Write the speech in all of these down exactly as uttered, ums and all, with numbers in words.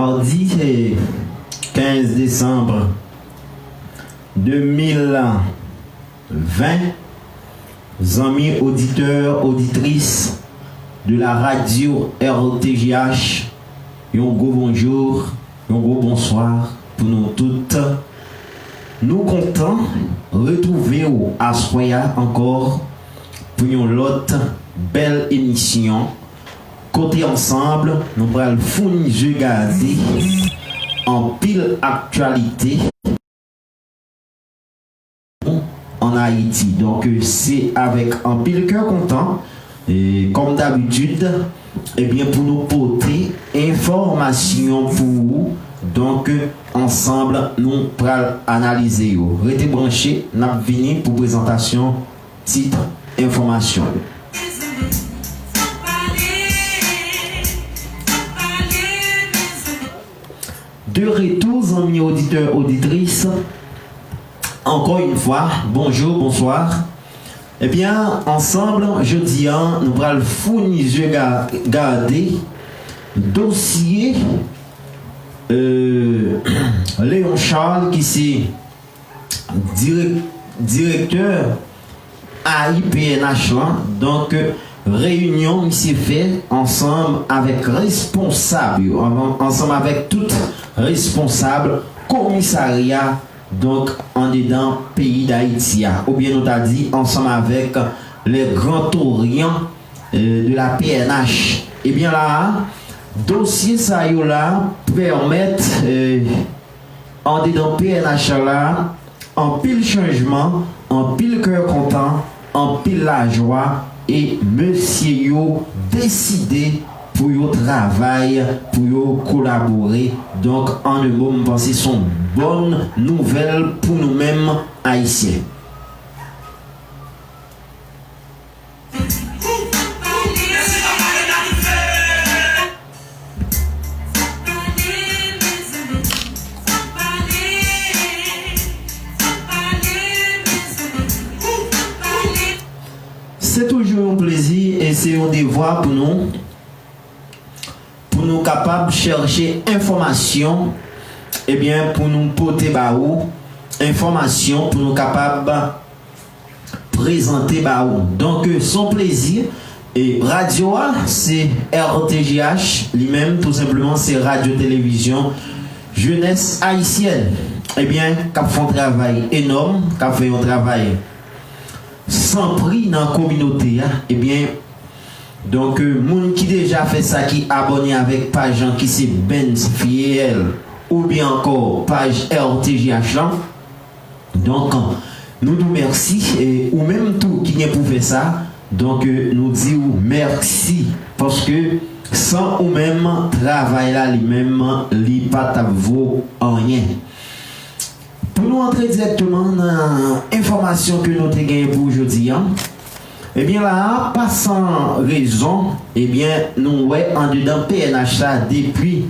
Mardi, se kenz desanm de mil ven. Zanmi oditè, oditris de la radio R T G H, yon gwo bonjou, yon gwo bonswa pou nou tout. Nou kontan retwouve w aswè a ankò pou yon lòt bèl emisyon. Kote ansanm, nou pral founi je gade anpil aktyalite an Ayiti. Donk, se avèk anpil kè kontan, e, kòm dabitid, ebyen, pou nou pote enfòmasyon pou ou. Donk, ansanm, nou pral analize yo. Rete branche, n ap vini pou prezantasyon tit enfòmasyon yo. De retour, zanmi oditè, oditris. Encore une fois, bonjour, bonsoir. Ebyen, ansanm, jodi a, nou pral founi je ga-, gade dosye, euh, Léon Charles, ki se dirèk-, direktè A I P N H lan. Donk, reyinyon misye fè ansanm avèk responsab yo, an-, ansanm avèk tout responsab komisarya, donk, andedan peyi Dayiti a, oubyen nou ta di ansanm avèk le Grand Orient, euh, de la P N H. Ebyen la a, dosye sa yo la pèmèt, euh, andedan P N H la, anpil chanjman, anpil kè kontan, anpil lajwa, e mesye yo deside pou yo travay, pou yo kolabore. Donk, an en mo, m panse se yon bòn nouvèl pou nou menm Ayisyen. Se toujou yon plezi e se yon devwa pou nou, pou nou kapab chèche enfòmasyon, ebyen, pou nou pote ba ou enfòmasyon, pou nou kapab prezante ba ou. Donk, se yon plezi. E radyo a, se R T G H, li menm, tou senpleman, se Radyo Televizyon Jenès Ayisyèn. Ebyen, k ap fè yon travay enòm, k ap fè yon travay san pri nan kominote a. Ebyen, donk, moun ki deja fè sa, ki abòne avèk paj lan, ki se Benz Fiyèl, oubyen ankò paj R T G H lan, donk, nou di w mèsi, e ou menm tou ki gen pou fè sa, donk, nou di w mèsi, paske san ou menm, travay la li menm, li pa t ap vo anyen. Pou nou antre dirèkteman nan enfòmasyon ke nou te genyen pou jodi a, ebyen la a, pa san rezon, ebyen, nou wè andedan P N H sa, depi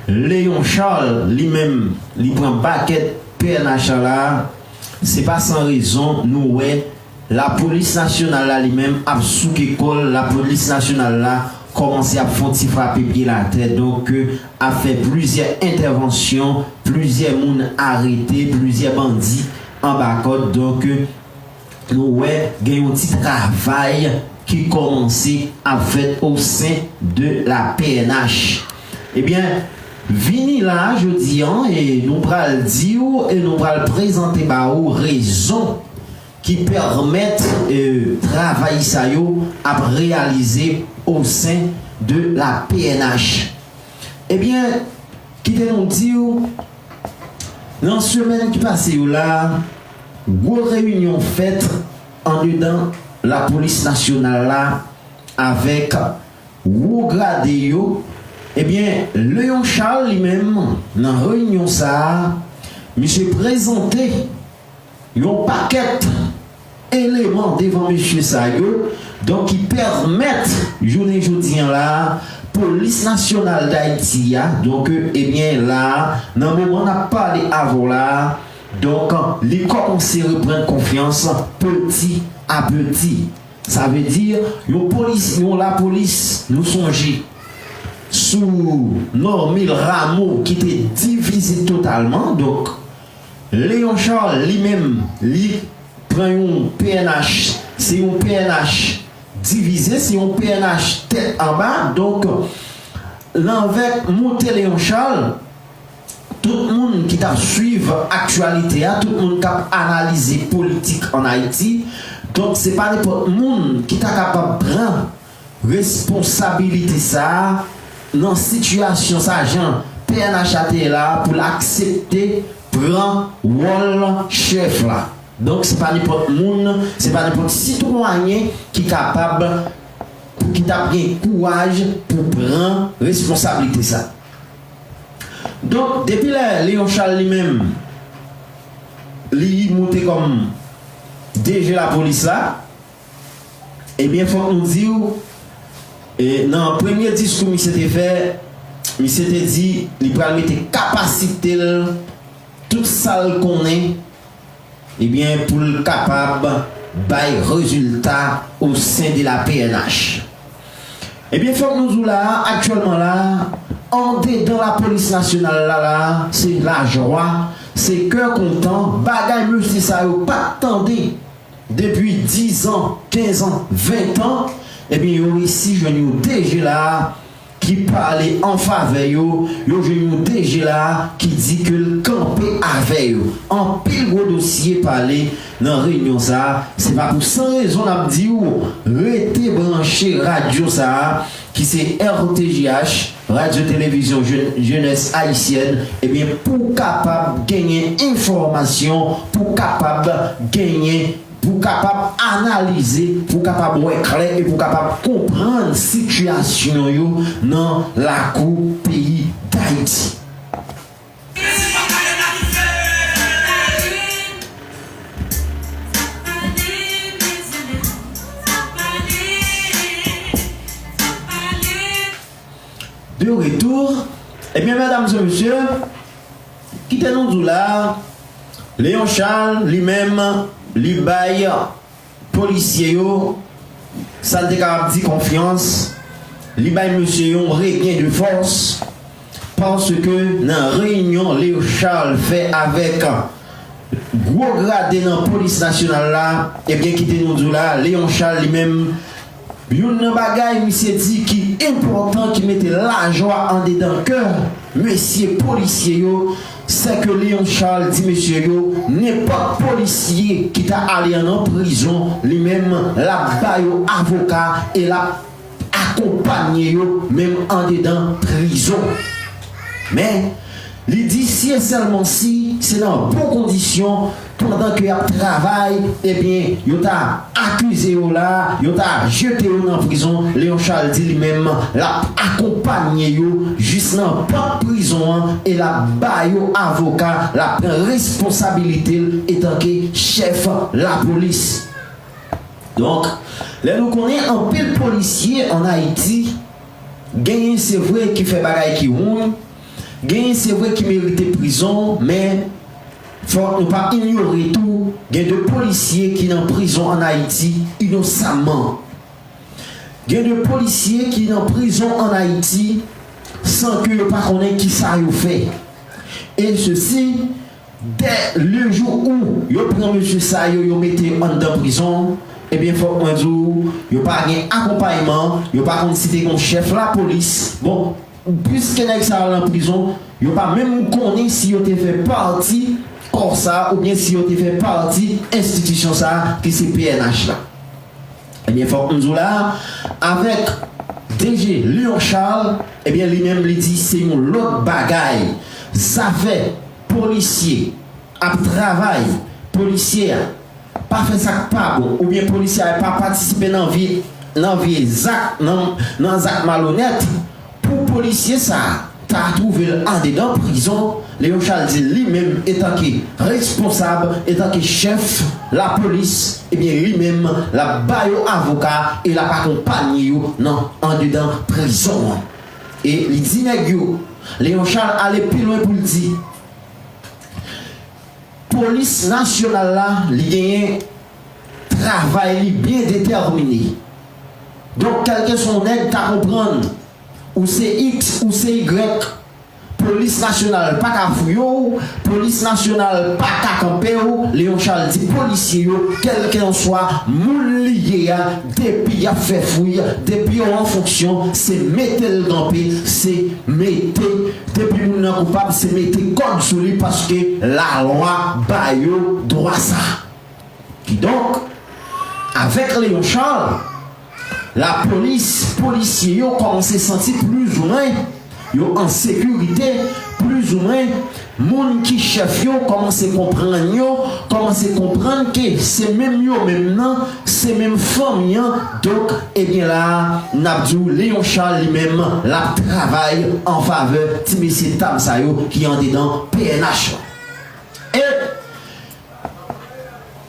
Léon Charles li menm, li pran bakèt P N H la, se pa san rezon nou wè lapolis nasyonal la li menm ap souke kò l, lapolis nasyonal la kòmanse ap fè yon ti frape pye l atè, donk, ap fè plizyè entèvansyon, plizyè moun arete, plizyè bandi anba kòd, donk, nou wè gen yon ti travay ki kòmanse ap fèt o sen de la P N H. Ebyen, vini la jodi a, e nou pral di w, e nou pral prezante ba ou rezon ki pèmèt, e, travay sa yo ap reyalize o sen de la P N H. Ebyen, kite nou di w, nan semèn ki pase yo la, gwo reyinyon fèt andedan lapolis nasyonal la avèk wo grade yo. Ebyen, Léon Charles li menm, nan reyinyon sa a, misye prezante yon pakèt eleman devan mesye sa yo, donk, ki pèmèt jounen jodi a la, Polis Nasyonal Dayiti a, donk, ebyen, la, nan moman n ap pale avè w la, donk, li kòmanse reprann konfyans peti a peti. Sa vle di, yon polis, yon lapolis, nou sonje, s-, sou Normil Rameau ki te divize totalman. Donk, Léon Charles li menm, li pran yon P N H, se yon P N H divize, se yon P N H tèt anba. Donk, nan avèk monte Léon Charles, tout moun ki t ap swiv aktyalite a, tout moun k ap analize politik ann Ayiti, donk, se pa nenpòt moun ki ta kapab pran responsabilite sa a nan sitiyasyon sa, jan P N H la te ye la a, pou l aksepte pran wòl chèf la. Donk, se pa nenpòt moun, se pa nenpòt sitwayen ki kapab, ki t ap gen kouraj pou pran responsabilite sa. Donk, depi lè Léon Charles li menm, li moute kòm D G lapolis la, ebyen, fòk nou di w, e, nan premye diskou misye te fè, misye te di li pral mete kapasite l, tout sa l konnen, ebyen, pou l kapab bay rezilta o sen de la P N H. Ebyen, fòk nou di w la a, aktyèlman la a, andedan lapolis nasyonal la, la a, se lajwa, se kè kontan, bagay mesye sa yo pa t tande depi diz an, kenz an, ven an, ebyen, yo resi jwenn yon D G la a ki pale an favè yo, yo jwenn yon D G la a ki di ke l kanpe avè yo. Anpil gwo dosye pale nan reyinyon sa a. Se pa pou san rezon n ap di w, rete branche radyo sa a, ki se R T J H, Radyo Televizyon Jè-, Jenès Ayisyèn, ebyen, pou w kapab genyen enfòmasyon, pou w kapab genyen, pou w kapab analize, pou w kapab wè klè e pou w kapab konprann sitiyasyon yo nan lakou peyi Dayiti. De retour, ebyen, medam e mesye, kite nou di w la a, Léon Charles, li menm, li bay polisye yo, sa n te kapab di konfyans, li bay mesye yo yon regain de force, paske nan reyinyon Léon Charles fè avèk gwo grade nan polis nasyonal la, ebyen, kite nou di w la, Léon Charles li menm, youn nan bagay misye di ki enpòtan, ki mete lajwa andedan kè mesye polisye yo, se ke Léon Charles di mesye yo, nenpòt polisye ki ta ale nan prizon, li menm, l ap ba yo avoka e l ap akonpanye yo menm andedan prizon. Men, li di si e sèlman si se nan bon kondisyon, pandan ke y ap travay, ebyen, yo ta akize yo la, yo ta jete yo nan prizon. Léon Charles di li menm, l ap akonpanye yo jis nan pòt prizon an e l ap ba yo avoka, l ap pran responsabilite l etanke chèf lapolis. Donk, lè nou konnen anpil polisye ann Ayiti, genyen se vre ki fè bagay ki wrong, genyen se vre ki merite prizon, men fòk nou pa inyore tou, gen de polisye ki nan prizon ann Ayiti inosamman. Gen de polisye ki nan prizon ann Ayiti san ke yo pa konnen kisa yo fè. E sesi, dè le jou ou yo pran mesye sa yo, yo mete yo anndan prizon, ebyen, fòk mwen di w, yo pa gen akonpayman, yo pa konn si te gen yon chèf lapolis. Bon, piske nèg sa yo nan prizon, yo pa menm konnen si yo te fè pati kò sa a oubyen si yo te fè pati enstitisyon sa a ki se P N H la. Ebyen, fòk m di w la, avèk D G Léon Charles, ebyen, li menm, li di se yon lòt bagay. Zafè polisye ap travay, polisye a pa fè sa k pa bon, oubyen polisye a pa patisipe nan vye, nan vye zak, nan, nan zak malonèt, pou polisye sa a ta twouve l andedan prizon, Léon Charles di li menm, etanke responsab, etanke chèf lapolis, ebyen, li menm, l ap ba yo avoka e l ap akonpanye yo nan andedan prizon an. E li di nèg yo, Léon Charles ale pi lwen pou l di, polis nasyonal la, li genyen travay li byen detèmine. Donk, kèlkeswa yon nèg ta konprann Ou se X, ou se Y. Polis nasyonal pa ka fouye w, polis nasyonal pa ka kanpe w. Léon Charles di polisye yo, kèlkenswa moun li ye a, depi y ap fè fouy, depi yo an fonksyon, se mete l kanpe, se mete, depi moun nan koupab, se mete kòd sou li, paske lalwa ba yo dwa sa. Kidonk, avèk Léon Charles, lapolis, polisye yo kòmanse santi plizoumwen yo an sekirite, plizoumwen moun ki chèf yo kòmanse konprann yo, kòmanse konprann ke se menm yo menm nan, se menm fanmi an. Donk, ebyen la a, n ap di w Léon Charles li menm, l ap travay an favè ti mesye dam sa yo ki andedan P N H lan. E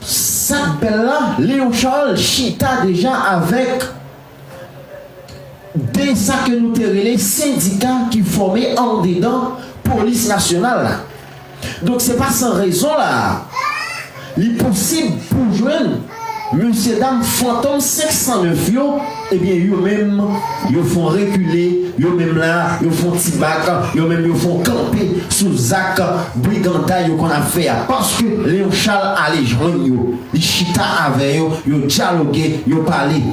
sa k bèl la, Léon Charles chita deja avèk de sa ke nou te rele sendika ki fòme andedan polis nasyonal la. Donk, se pa san rezon la, li posib pou jwenn mesye dam fantom senk san nèf yo, ebyen, yo menm, yo fè w rekile, yo menm la, yo fè w ti bak, yo menm, yo fè w kanpe sou zak briganday yo konn ap fè a. Paske Léon Charles ale jwenn yo, li chita avè yo, yo dyaloge, yo pale.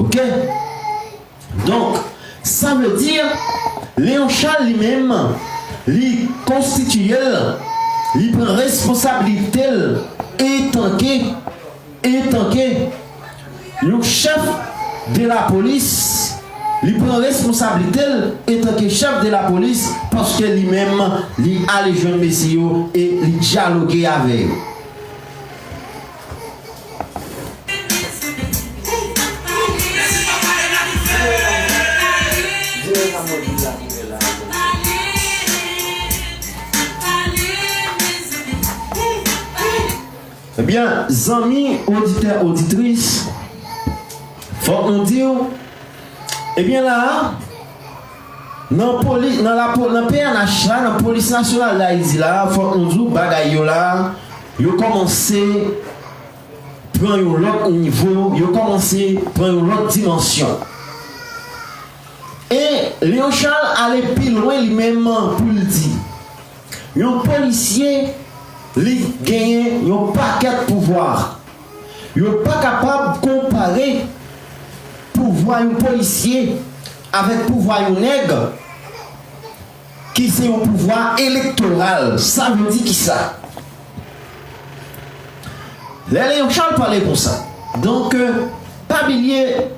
Oke? Donk, sa vle di, Léon Charles li menm, li konstitiye l, li pran responsablite l, etanke, etanke yon chèf de lapolis, li pran responsablite l etanke chèf de lapolis, paske li menm, li ale jwenn mesye yo e li dyaloge avè yo. Ebyen, zanmi oditè, oditris, fòk nou di w, ebyen la a, nan poli-, nan lapo-, nan P N H la, nan Polis Nasyonal Dayiti la, fòk nou di w, bagay yo la, yo kòmanse pran yon lòt nivo, yo kòmanse pran yon lòt dimansyon. E Léon Charles ale pi lwen li menm pou l di, yon polisye, li genyen yon pakèt pouvwa. Yo pa kapab konpare pouvwa yon polisye avèk pouvwa yon nèg ki se yon pouvwa elektoral. Sa vle di kisa? Lè Léon Charles pale konsa. Donk, euh, pa bliye,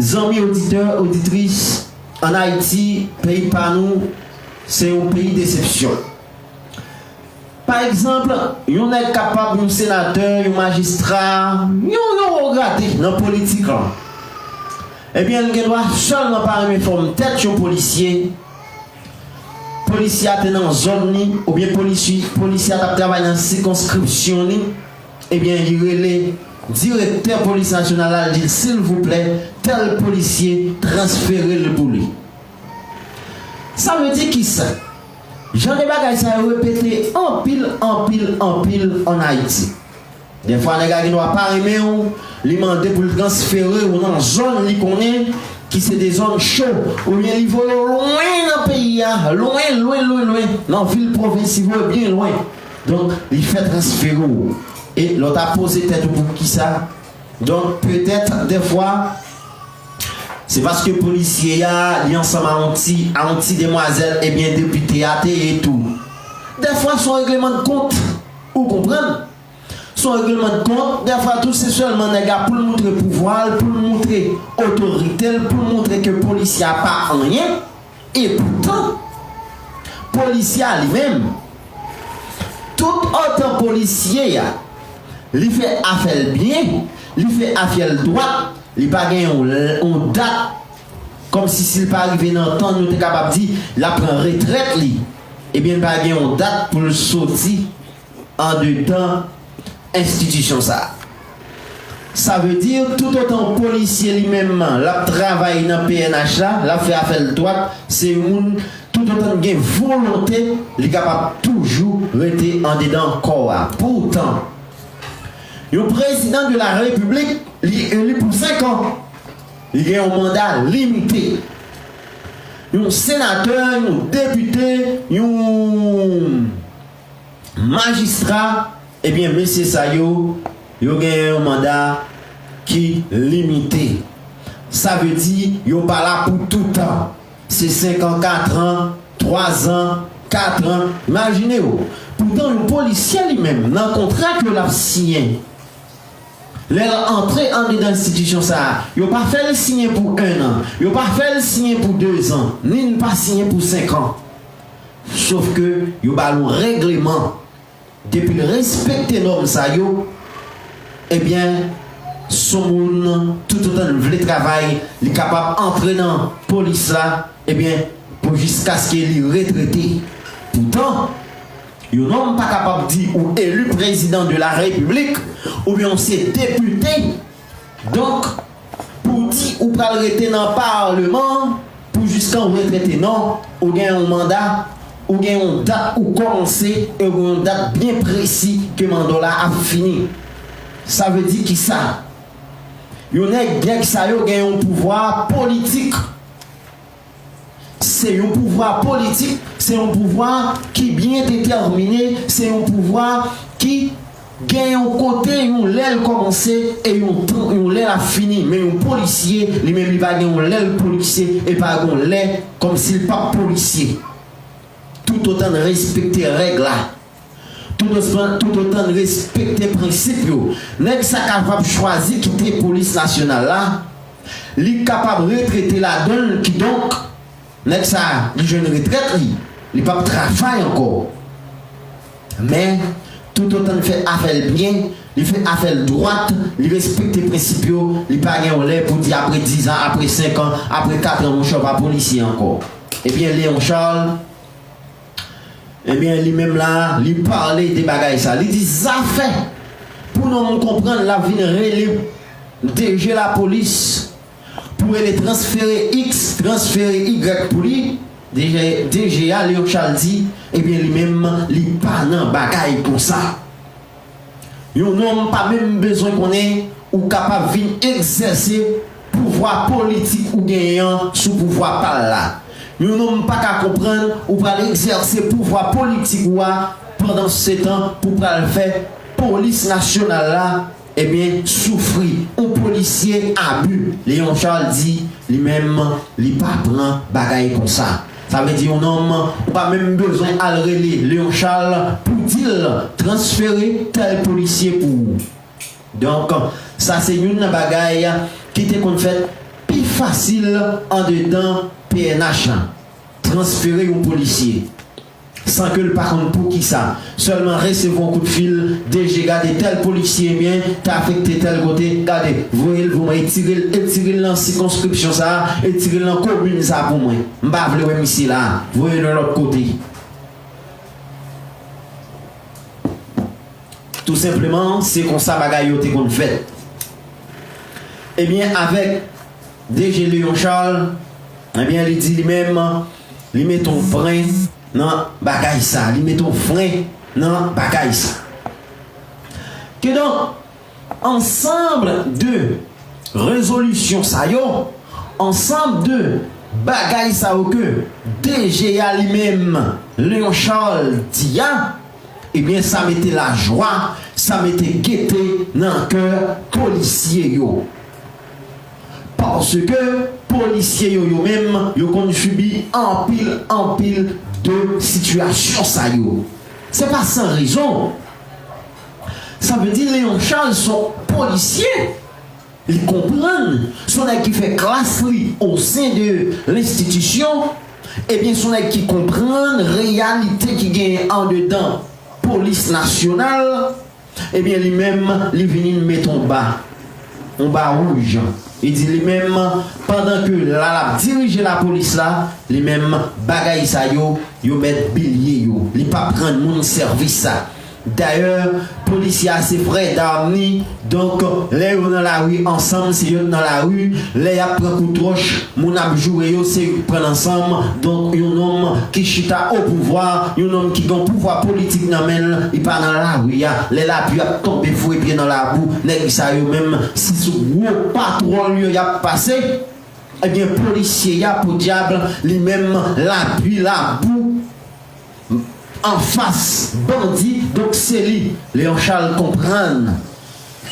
zanmi oditè, oditris, ann Ayiti, peyi pa nou, se yon peyi desepsyon. Pa egzanp, yon nèg kapab yon senatè, yon majistra, yon, yon wo grade nan politik lan. Ebyen, l gen dwa sèlman pa renmen fòm tèt yon polisye. Polisye a te nan zòn li, oubyen polisye, polisye a t ap travay nan sikonskripsyon li. Ebyen, li rele direktè polis nasyonal la, li di l, silvouplè, tèl polisye, transfere l pou li. Sa vle di kisa? Jan de bagay sa yo repete anpil, anpil, anpil ann Ayiti. Dèfwa, nèg la gen dwa pa renmen w, li mande pou l transfere w nan zòn li konnen ki se de zòn cho, oubyen li voye w lwen nan peyi a, lwen, lwen, lwen, lwen, nan vil pwovens, li voye w byen lwen. Donk, li fè transfere w. E lè w ta poze tèt ou poukisa? Donk, petèt, dèfwa, se paske polisye a, li ansanm a yon ti, a yon ti demwazèl, ebyen, depite a te ye tou. Dèfwa, se yon regleman de kont, ou konprann? Se yon regleman de kont, dèfwa tou, se sèlman nèg la pou l montre pouvwa l, pou l montre otorite l, pou l montre ke polisye a pa anyen. E poutan, polisye a li menm, tout otan polisye a, li fè afè l byen, li fè afè l dwat, li pa gen yon, yon dat, kòmsi si l pa rive nan tan, nou te kapab di, l ap pran retrèt li, ebyen, l pa gen yon dat pou l soti andedan enstitisyon sa a. Sa vle di, toutotan yon polisye li menm, l ap travay nan P N H la, l ap fè afè l dwat, se yon moun, toutotan l gen volonte, li kapab toujou rete andedan kò a. Poutan, yon prezidan de la repiblik, li eli pou senk an. Li gen yon manda limite. yon senatè, yon depite, yon majistra, ebyen, mesye sa yo, yo gen yon manda ki limite. Sa vle di, yo pa la pou toutan. Se senk an, kat an, twa zan, kat an. Imajine w. Poutan, yon polisye li menm, nan kontra ke l ap siyen, lè l antre andedan enstitisyon sa a, yo pa fè l siyen pou en an, yo pa fè l siyen pou de zan, ni l pa siyen pou senk an. Sof ke yo ba l yon règleman. Depi l respekte nòm sa yo, ebyen, s on moun, toutotan l vle travay, li kapab antre nan polis la, ebyen, pou jiskaske li retrete. Poutan, yon nonm pa kapab di ou eli prezidan de la repiblik, oubyen ou se depite, donk, pou w di ou pral rete nan palman an pou jiskan w retrete, non, ou gen yon manda, ou gen yon dat ou kòmanse, e ou gen yon dat byen presi ke manda w la ap fini. Sa vle di kisa? Yon nèg, nèg sa yo gen yon pouvwa politik. Se yon pouvwa politik, se yon pouvwa ki byen detèmine, se yon pouvwa ki gen yon kote, yon lè l kòmanse e yon tan, yon lè l ap fini. Men yon polisye, li menm, li pa gen yon lè l polisye e pa gen yon lè kòmsi l p ap polisye. Toutotan n respekte règ la, toutotan, toutotan n respekte prensip yo, nèg sa kapab chwazi kite polis nasyonal la, li kapab retrete ladan l, kidonk, nèg sa, li jwenn retrèt li, li p ap travay ankò. Men, toutotan l fè afè l byen, li fè afè l dwat, li respekte prensip yo, li pa gen yon lè pou di apre diz an, apre senk an, apre kat an, monchè, w pa polisye ankò. Ebyen, Léon Charles, ebyen, li menm la, li pale de bagay sa. Li di zafè pou nonm konprann l ap vin rele D G lapolis, pou rele transfere X, transfere Y pou li, D G, D G a, Léon Charles di, ebyen, li menm, li pa nan bagay konsa. Yon nonm pa menm bezwen konnen ou kapab vin egzèse pouvwa politik ou genyen an sou pouvwa pa l la. Yon nonm pa ka konprann ou pral egzèse pouvwa politik ou a pandansetan pou pral fè polis nasyonal la, ebyen, soufri. Yon polisye abi. Léon Charles di, li menm, li pa pran bagay konsa. Sa vle di yon nonm, ou pa menm bezwen al rele Léon Charles pou di l transfere tèl polisye pou ou. Donk, sa se youn nan bagay ki te konn fèt pi fasil andedan P N H la. Transfere yon polisye. San ke l pa konn poukisa. Sèlman resevwa yon kout fil, D G gade tèl polisye byen, t afekte tèl kote, gade, voye l pou mwen, etire l, etire l nan sikonskripsyon sa a, etire l nan komin sa a pou mwen. M pa vle wè misye la a, voye l yon lòt kote. Tou senpleman, se konsa bagay yo te konn fèt. Ebyen, avèk D G Léon Charles, ebyen, li di li menm, li mete yon fren nan bagay sa, li mete yon fren nan bagay sa. Kidonk, ansanm de rezolisyon sa yo, ansanm de bagay sa yo ke D G a li menm, Léon Charles, di a, ebyen, sa mete lajwa, sa mete gete nan kè polisye yo. Paske polisye yo, yo menm, yo konn sibi anpil, anpil de sitiyasyon sa yo. Se pa san rezon. Sa vle di Léon Charles se yon polisye. Li konprann, se yon nèg ki fè klas li o sen de lenstitisyon, ebyen, se yon nèg ki konprann reyalite ki genyen andedan polis nasyonal, ebyen, li menm, li vini mete yon ba, yon ba wouj. Li di li menm, pandan ke la, l ap dirije lapolis la, li menm, bagay sa yo, yo mèt bliye yo. Li p ap rann moun sèvis sa. Dayè, polisye a se frè dam li, donk, lè yo nan lari ansanm, se yo k nan lari, lè y ap pran kout wòch, moun ap joure yo, se yo k pran l ansanm. Donk, yon nonm ki chita o pouvwa, yon nonm ki gen pouvwa politik nan men l, li pa nan lari a. Lè lapli ap tonbe, foure pye nan labou, nèg sa yo menm, se sou gwo patwòl yo y ap pase. Ebyen, polisye a, podyab, li menm, labi, labou, anfas bandi, donk se li. Léon Charles konprann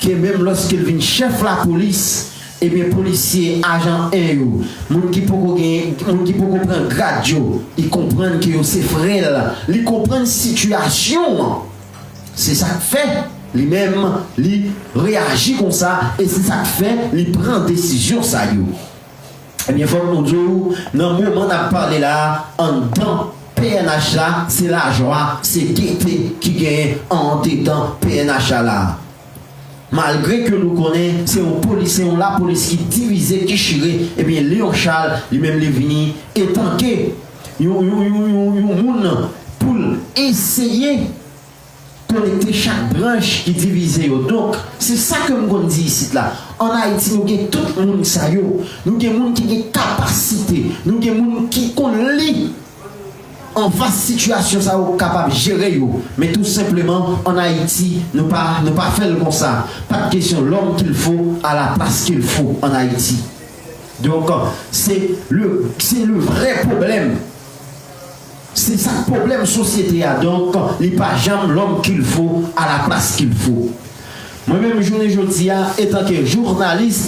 ke menm lòske l vin chèf lapolis, ebyen, polisye ajan en yo, moun ki poko gen, moun ki poko pran grad yo, li konprann ke yo se frè l, li konprann sitiyasyon an. Se sa k fè, li menm, li reyaji konsa, e se sa k fè, li pran desizyon sa yo. Ebyen, fòk nou di w, nan moman n ap pale la, anndan P N H la, se lajwa, se gete ki genyen andedan P N H la la. Malgre ke nou konnen se yon polis, se yon lapolis ki divize, ki chire, ebyen, Léon Charles, li menm, li vini etanke yon, yon, yon, yon, yon moun pou l eseye konekte chak branch ki divize yo. Donk, se sa ke m konn di isit la. Ann Ayiti, nou gen tout moun sa yo. Nou gen moun ki gen kapasite. Nou gen moun ki konn li anfas sitiyasyon sa yo, kapab jere yo. Men tou senpleman, ann Ayiti, nou pa, nou pa fè l konsa. Pa de kesyon l'homme qu'il faut à la place qu'il faut ann Ayiti. Donk, se le, se le vrè pwoblèm. Se sa k pwoblèm sosyete a. Donk, li pa janm l'homme qu'il faut à la place qu'il faut. Mwen menm, jounen jodi a, etanke jounalis,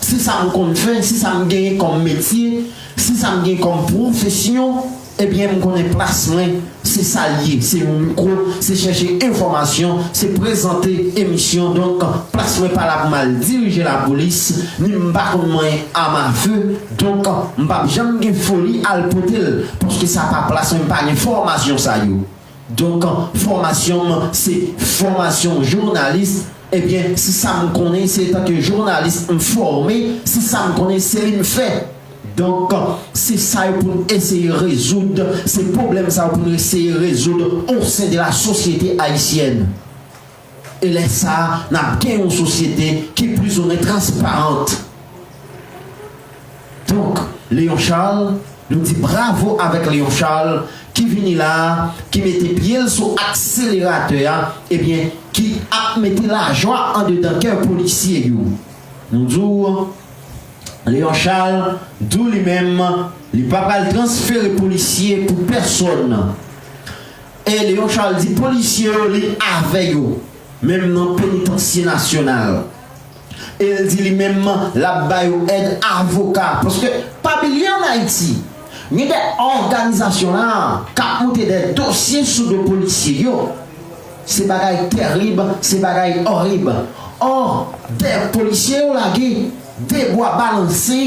se sa m konn fè, se sa m genyen kòm metye, se sa m genyen kòm pwofesyon, ebyen, m konnen plas mwen, se sa l ye, se yon mikwo, se chèche enfòmasyon, se prezante emisyon. Donk, plas mwen pa la pou m al dirije lapolis, ni m pa konn manyen am a fe. Donk, m p ap janm gen foli al pote l, paske sa pa plas mwen, m pa gen fòmasyon sa yo. Donk, fòmasyon m, se fòmasyon jounalis. Ebyen, se sa m konnen, se etanke jounalis m fòme, se sa m konnen, se li m fè. Donk, se sa yo pou n eseye rezoud, se pwoblèm sa yo pou n eseye rezoud au sein de la société haïtienne. E lè sa a, n ap gen yon sosyete ki plizoumwen transparant. Donk, Léon Charles, nou di bravo avèk Léon Charles ki vini la a, ki mete pye l sou akseleratè a, ebyen, ki ap mete lajwa andedan kè polisye yo. Nou di w, Léon Charles di w li menm, li pa pral transfere polisye pou pèsonn. E Léon Charles di polisye yo, li avè yo, menm nan penitansye nasyonal. E l di li menm, l ap ba yo èd avoka. Paske, pa bliye ann Ayiti, gen de òganizasyon la k ap monte de dosye sou do polisye yo. Se bagay tèrib, se bagay òrib. Ò, de polisye yo lage, de bwa balanse,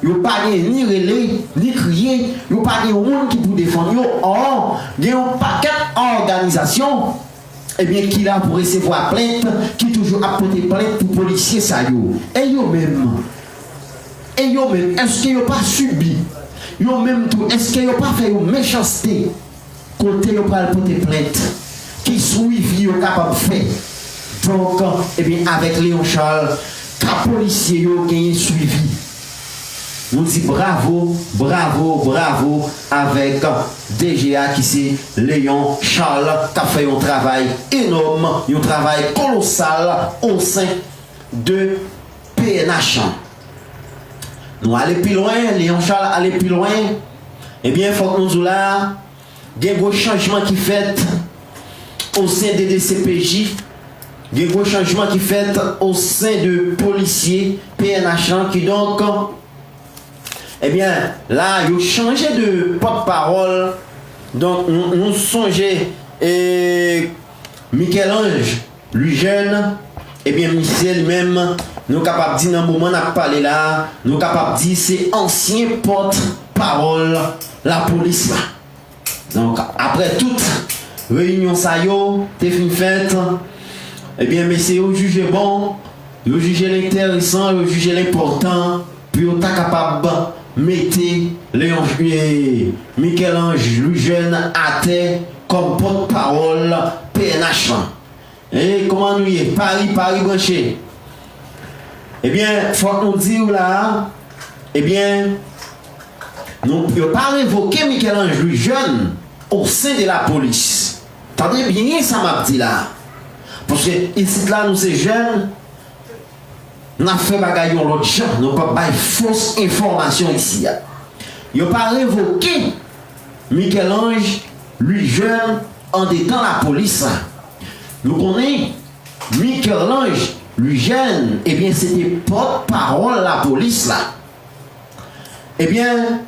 yo pa gen ni rele, ni kriye, yo pa gen yon moun ki pou defann yo. Ò, gen yon pakèt òganizasyon, ebyen, ki la pou resevwa plent, ki toujou ap pote plent pou polisye sa yo. E yo menm? E yo menm, èske yo pa sibi? Yo menm tou, èske yo pa fè yon mechanste? Kote yo pral pote plent? Ki swivi yo kapab fè? Donk, ebyen, avèk Léon Charles, ka polisye yo genyen swivi. Nou di bravo, bravo, bravo avèk D G a ki se Léon Charles, k ap fè yon travay enòm, yon travay kolosal au sein de P N H. Nou ale pi lwen, Léon Charles ale pi lwen. Ebyen, fòk nou di w la, gen gwo chanjman ki fèt au sein de D C P J, gen gwo chanjman ki fèt au sein de polisye P N H lan, kidonk, ebyen, la, yo chanje de pòtpawòl. Donk, nou, nou sonje, e, Michel-Ange Louis-Jeune, ebyen, misye li menm, nou kapab di nan moman n ap pale la, nou kapab di se ansyen pòtpawòl lapolis la. Donk, apre tout reyinyon sa yo te fin fèt, ebyen, mesye yo jije bon, yo jije l enteresan, yo jije l enpòtan pou yo ta kapab mete Léon, eh, Michel-Ange Louis-Jeune atè kòm pòtpawòl P N H lan. E kòman nou ye? Pari, pari branche. Ebyen, fòk nou di w la, ebyen, nou, yo pa revoke Michel-Ange Louis-Jeune au sein de la police. Tande byen sa m ap di la. Paske isit la, nou se jèn, N ap fè bagay yon lòt jan, nou p ap bay fos enfòmasyon isi a. Yo pa revoke Michel-Ange Louis-Jeune andedan lapolis la. Nou konnen Michel-Ange Louis-Jeune, ebyen, se te pòtpawòl lapolis la. Ebyen,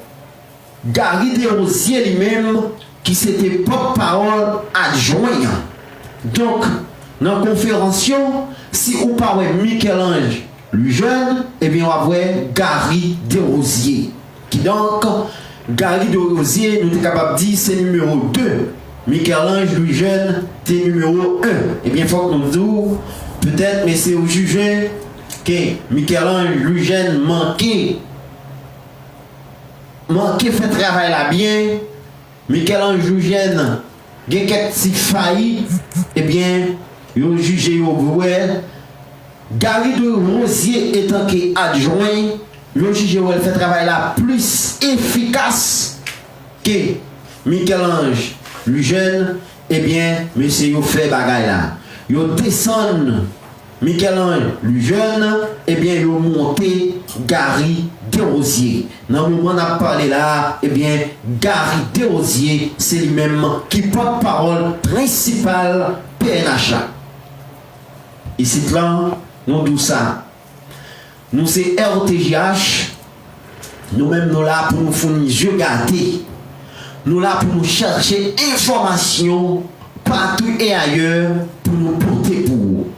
Gary Desrosiers li menm, ki se te pòtpawòl adjwen an. Donk, nan konferans yo, si ou pa wè Michel-Ange Louis-Jeune, ebyen, w ap wè Gary Desrosiers. Kidonk, Gary Desrosiers, nou te kapab di, se nimewo de. Michel-Ange Louis-Jeune te nimewo en. Ebyen, fòk nou di w, petèt, mesye yo jije ke Michel-Ange Louis-Jeune manke manke fè travay la byen, Michel-Ange Louis-Jeune gen kèk ti fayit, ebyen, yo jije yo wè Gary Desrosiers etanke adjwen, yo jije wè l fè travay la plis efikas ke Michel-Ange Louis-Jeune, ebyen, mesye yo fè bagay la. Yo desann Michel-Ange Louis-Jeune, ebyen, yo monte Gary Desrosiers. Nan moman n ap pale la a, ebyen, Gary Desrosiers, se li menm ki pòtpawòl prensipal P N H la. Isit la, nou di w sa. Nou se R T G H, nou menm nou la pou nou founi je gate. Nou la pou nou chèche enfòmasyon patou e ayè pou nou pote pou ou.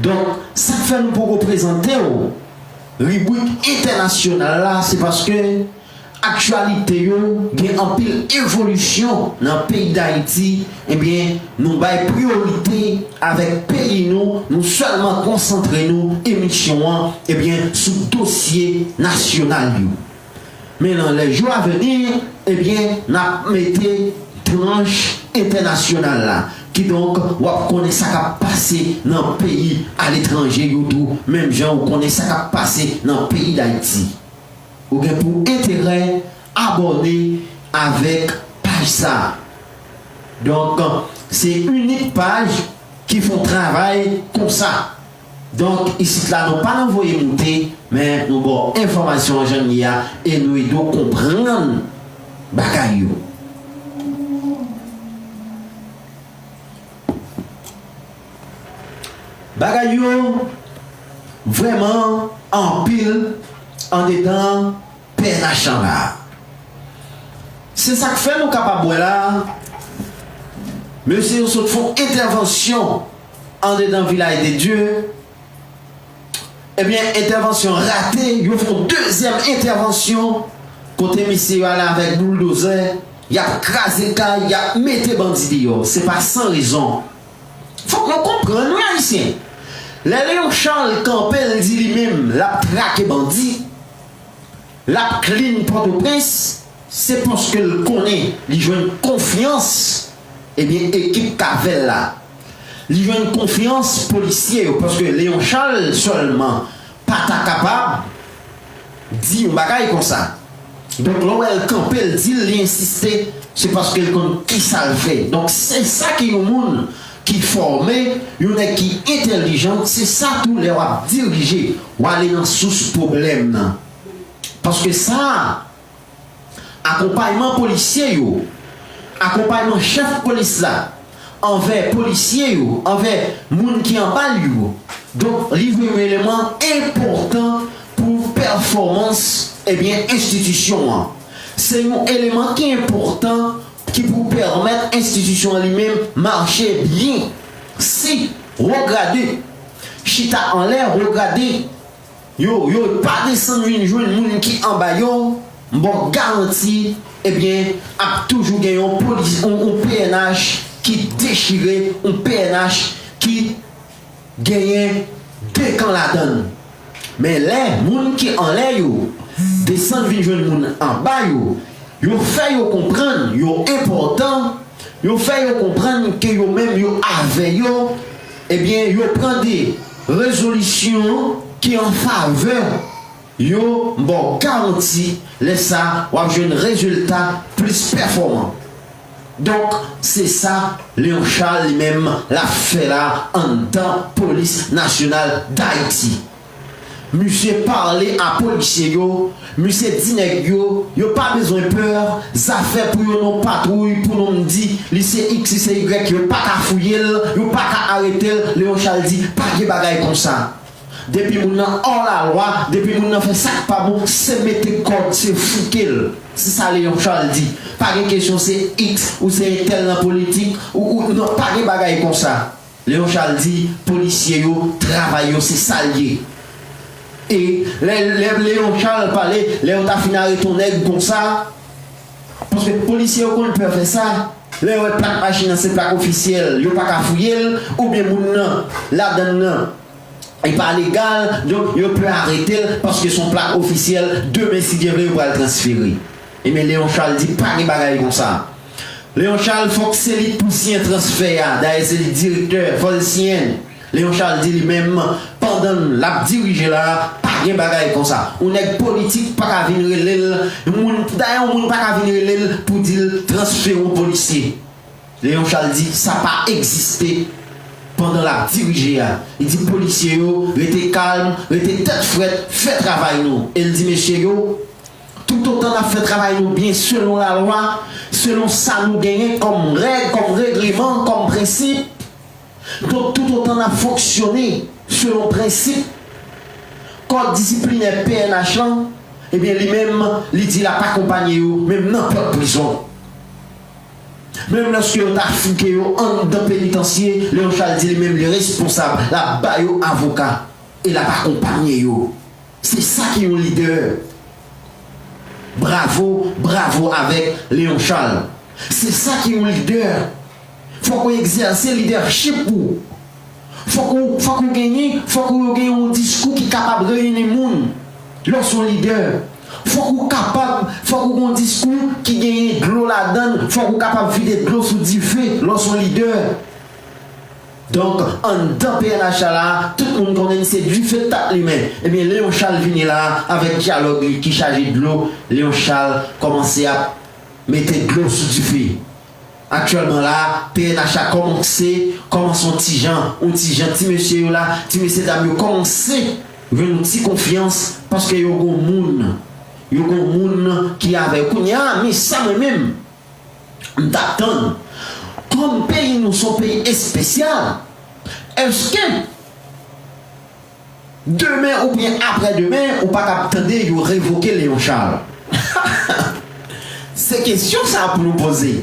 Donk, sa k fè nou poko prezante w ribrik entènasyonal la, se paske aktyalite yo gen anpil evolisyon nan peyi Dayiti, ebyen, nou bay priyorite avèk peyi nou, nou sèlman konsantre nou emisyon an, ebyen, sou dosye nasyonal yo. Men nan lè jou a veni, ebyen, n ap mete tranch entènasyonal la. Kidonk, w ap konnen sa k ap pase nan peyi aletranje yo tou, menm jan ou konnen sa k ap pase nan peyi Dayiti. Ou gen pou enterè abòne avèk paj sa a. Donk, se inik paj ki fè yon travay konsa. Donk, isit la, nou pa nan voye moute, men nou ba w enfòmasyon an jan l ye a e nou ede w konprann bagay yo. Bagay yo vrèman anpil andedan P N H lan la. Se sa k fè nou kapab wè la, mesye yo sot fè yon entèvansyon andedan Vilaj de Dye. Ebyen, entèvansyon rate, yo fè yon dezyèm entèvansyon kote mesye yo ale avèk bouldozè, y ap kraze kay, y ap mete bandi deyò. Se pa san rezon. Fòk nou konprann, wi, Ayisyen. Lè Léon Charles kanpe, l di li menm, l ap trake bandi, l ap clean Pòtoprens, se paske l konnen li jwenn konfyans, ebyen, ekip k avè l la. Li jwenn konfyans polisye yo, paske Léon Charles sèlman pa ta kapab di yon bagay konsa. Donk, lè w wè l kanpe, l di l, li ensiste, se paske l konn kisa l fè. Donk, se sa ki yon moun ki fòme, yon nèg ki entèlijan, se sa tou lè w ap dirije, w ale nan sous pwoblèm nan. Paske sa, akonpayman polisye yo, akonpayman chèf polis la anvè polisye yo, anvè moun ki anba l yo. Donk, li vin yon eleman enpòtan pou pèfòmans, ebyen, enstitisyon an. Se yon eleman ki enpòtan ki pou pèmèt enstitisyon an li menm mache byen. Si wo grade chita anlè, wo grade yo, yo pa desann vin jwenn moun ki anba yo, m ba w garanti, ebyen, ap toujou gen yon polis, yon, yon P N H ki dechire, yon P N H ki genyen de kan ladan l. Men lè moun ki anlè yo desann vin jwenn moun anba yo, yo fè yo konprann yo enpòtan, yo fè yo konprann ke yo menm yo avè yo, ebyen, yo pran de rezolisyon ki an favè yo, m ba w garanti, lè sa, w ap jwenn rezilta plis pèfòman. Donk, se sa Léon Charles li menm l ap fè la anndan Polis Nasyonal Dayiti. Misye pale a polisye yo, misye di nèg yo, yo pa bezwen pè, zafè pou yo nan patwouy, pou nou di, li se X, li se Y, yo pa ka fouye l, yo pa ka arete l, Léon Charles di, pa gen bagay konsa. Depi moun nan hors la loi, depi moun nan fè sa k pa bon, se mete kòd, se fouke l. Se sa Léon Charles di. Pa gen kesyon se X ou se entèl nan politik, ou, ou, non, pa gen bagay konsa. Léon Charles di, polisye yo, travay yo, se sa l ye. E lè, lè Léon Charles pale, lè yo ta fin arete yon nèg konsa, paske polisye yo konn pè fè sa, lè yo wè plak machin nan se plak ofisyèl, yo pa ka fouye l, oubyen moun nan, ladann nan, li pa legal, donk yo pè arete l, paske se yon plak ofisyèl, demen, si Dye vle, yo pral transfere. Ebyen, Léon Charles di, pa gen bagay konsa. Léon Charles, fòk se li k pou siyen transfè a. Dayè, se li direktè, fò l siyen. Léon Charles di li menm, pandan l ap dirije la, pa gen bagay konsa. Yon nèg politik pa ka vin rele l, moun, dayè, yon moun pa ka vin rele l pou di l transfere yon polisye. Léon Charles di, sa pa egziste pandan l ap dirije a. Li di polisye yo, rete kalm, rete tèt frèt, fè travay nou. E l di mesye yo, toutotan n ap fè travay nou byen selon lalwa, selon sa nou genyen kòm règ, kòm regleman, kòm prensip, donk toutotan n ap fonksyone selon prensip kòd disiplinè P N H lan, ebyen, li menm, li di l ap akonpanye yo, menm nan pòt prizon. Menm lòske yo ta fouke yo anndan penitansye, Léon Charles di li menm li responsab, l ap ba yo avoka e l ap akonpanye yo. Se sa ki yon lidè. Bravo, bravo avèk Léon Charles. Se sa ki yon lidè. Fòk ou egzèse lidèchip ou. Fòk ou, fòk ou genyen, fòk ou gen yon diskou ki kapab reyini moun. Lè w se yon lidè, fòk ou kapab, fòk ou gen yon diskou ki genyen dlo ladan l, fòk ou kapab vide dlo sou dife lè w se yon lidè. Donk, anndan P N H la, tout moun konnen se dife t ap limen. Ebyen, Léon Charles vini la avèk dyalòg li ki chaje dlo. Léon Charles kòmanse ap mete dlo sou dife. Aktyèlman la, P N H la kòmanse, kòmanse yon ti jan, yon ti jan, ti mesye yo la, ti mesye dam yo kòmanse jwenn yon ti konfyans, paske yo gon moun, yo gon moun ki avè yo. Kounye a, men sa mwen menm, m t ap tann. Kòm peyi nou se yon peyi espesyal, èske demen oubyen aprè demen, ou pa t ap tande yo revoke Léon Charles? Se kesyon sa pou nou poze.